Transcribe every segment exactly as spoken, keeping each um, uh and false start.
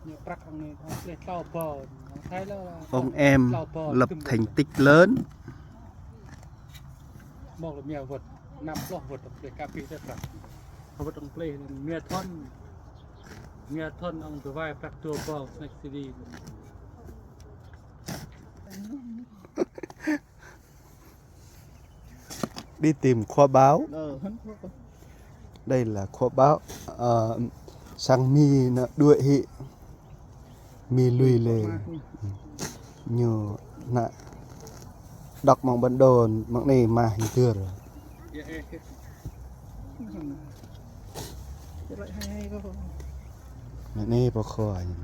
Ñu prăk ong anai, ong pleh tlâo bâo, ong Thái lơ, ông em tlâo bâo, lập thành tích lớn. Mơ̆ng lơ mia wơ̆t, năm pluh wơ̆t, ong pleh kơ abih tơ prăk. Wơ̆t ong pleh mia thŭn, mia thŭn ong tơwai prăk dua bâo, snack city. Đi tìm kho báu. Ờ, hăn kho báu. Đây là kho báu, ờ, sang Mi nó đuổi hị. Mi lui lê. Ñu nă đọc măng bản đồ, măng anai mah ñu tơr. Măng anai pô kho ñu.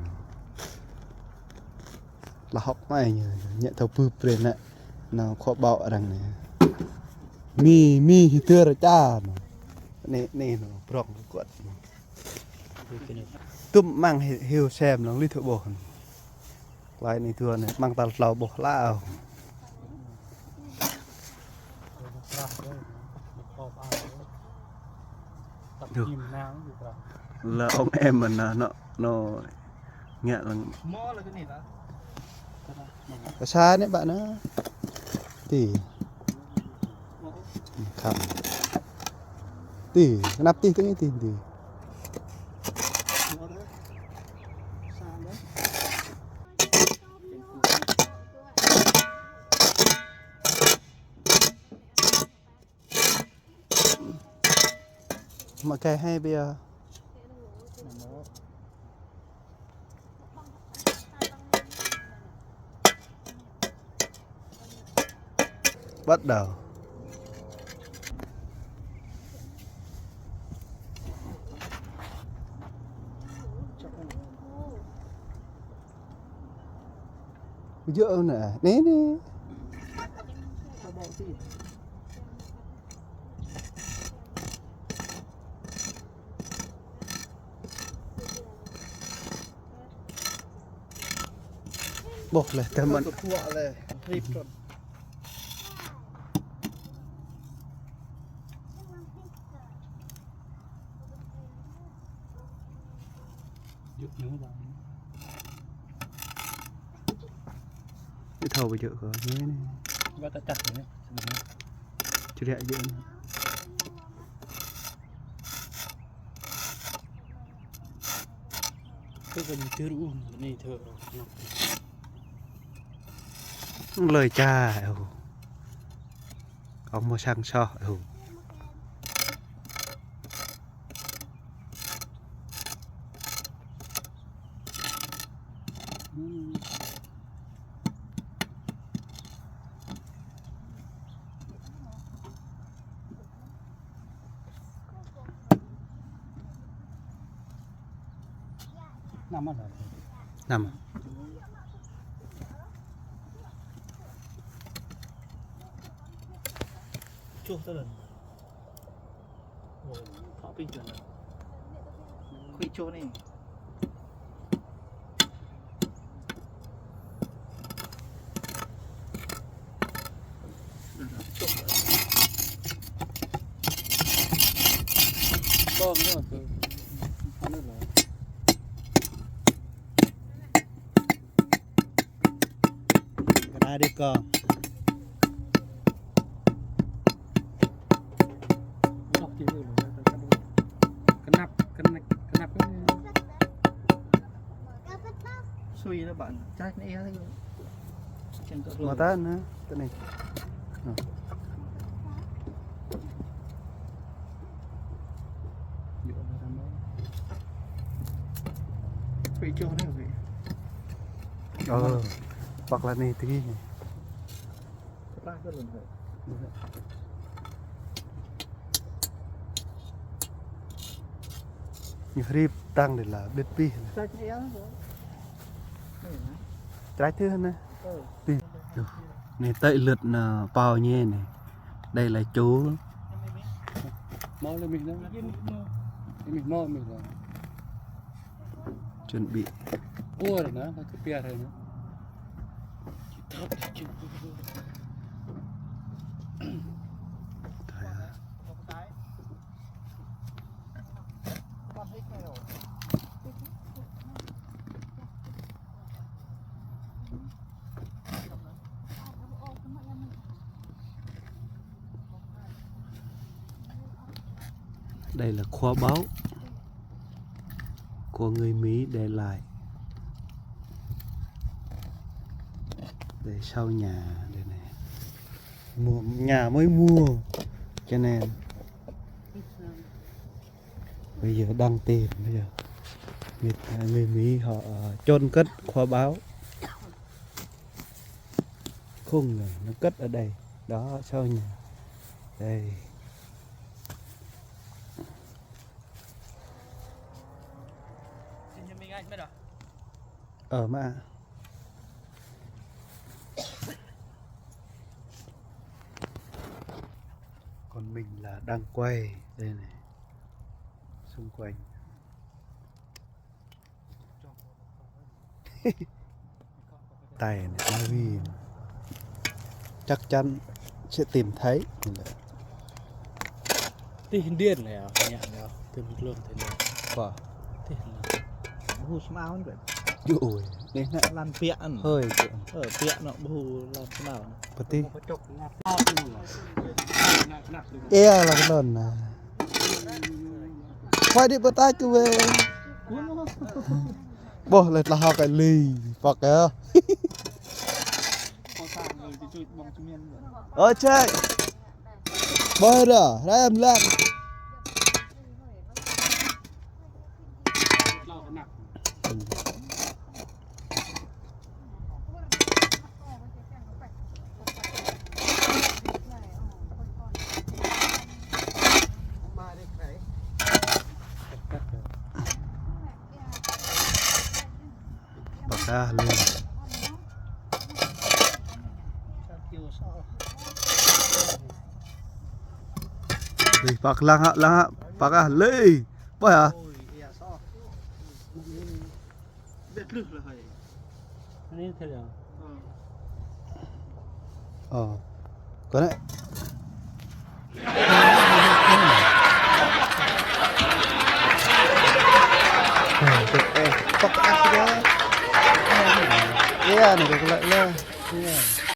Lah hŏk mai ñu, ñu thâo bưp brơi nă, nao kho báu arăng anai. Mi, Mi hơdơr čar nă. Anai, anai nă, brŏng kơkuăt nă. Tŭm măng hi-, hiu sem lăng lih thâo ƀuh nă. Klai anai tui anai, măng tal tlâo ƀuh hlâo. Duh. Lơ ong em mơ̆n nă, nă, nă. Ngă lăng. Sa anai ƀă nă. Ti. Khăm. Ti, kơnăp ti, ti, ti, ti. Mă kơ hai ƀiă. Bắt đầu. Ui giời ơi, nè, nè, nè. Ƀuh leh tơmăn. Ih thâo ƀu djơ̆ kơ ñu anai. Wă ta čăh anai. Čriă djơ̆ anai. Kơ kơ ñu tơr ôh, anai thơ. Lơi ča, ơ. Ong mơ̆ sang soh, ơ. Năm. Chuh tơ lăn. Ơ, thŏ pih tơ lăn. Khuĭ chuh anai. Kơ anai đĭ kơ. Kơnăp, kơnăp, kơnăp. Sui lah ƀă, čăt anai yơh. Mơta anai, tơ anai. Nă. Ơ, păk lah anai tơgi anai. Ñu hrip tăng đĭ lah, ƀlĭt pih. Črăč tơl anai. Pih. Anai tơl lơ̆t anai pao ñu anai. Đây là chú. Máu lên mình đó. Mình máu mình rồi. Chuẩn bị. Ua rồi nè, nó cứ pia rồi nè. Đây là kho báu của người Mỹ để lại. Đây sau nhà đây này. Mua, nhà mới mua cho nên bây giờ đang tìm, bây giờ người, người Mỹ họ, ờ, chôn cất kho báu. Khung này nó cất ở đây. Đó, sau nhà. Đây. Ờ mà. Còn mình là đang quay đây này. Xung quanh. Tay này, Avi. Chắc chắn sẽ tìm thấy. Tih điện này à, nhạc này à, tìm luôn thế này. Apa? Tih điện. Ƀu hmâo anŭn kơ. Yua ơi, anai nă. Lăn piă anŭn. Hơi. Ơ, piă anŭn ƀu hmâo lăn anŭn. Pơtih. Ia, lăn anŭn nă. Phải đi bơtač kơ wê. Ƀôh lĕ tlah hŏk kơ lĕ. Pŏk yơh. Ơ, ček. Ƀôh ră, ră em lăng. Pơkă lĕ. Ih, pơkă lăng hă, lăng hă, pơkă lĕ. Ƀôh hă? Ơ. Kơ anai. Ơ, pơkă lăng. Ia, anai kơ lĕ lĕ. Ia.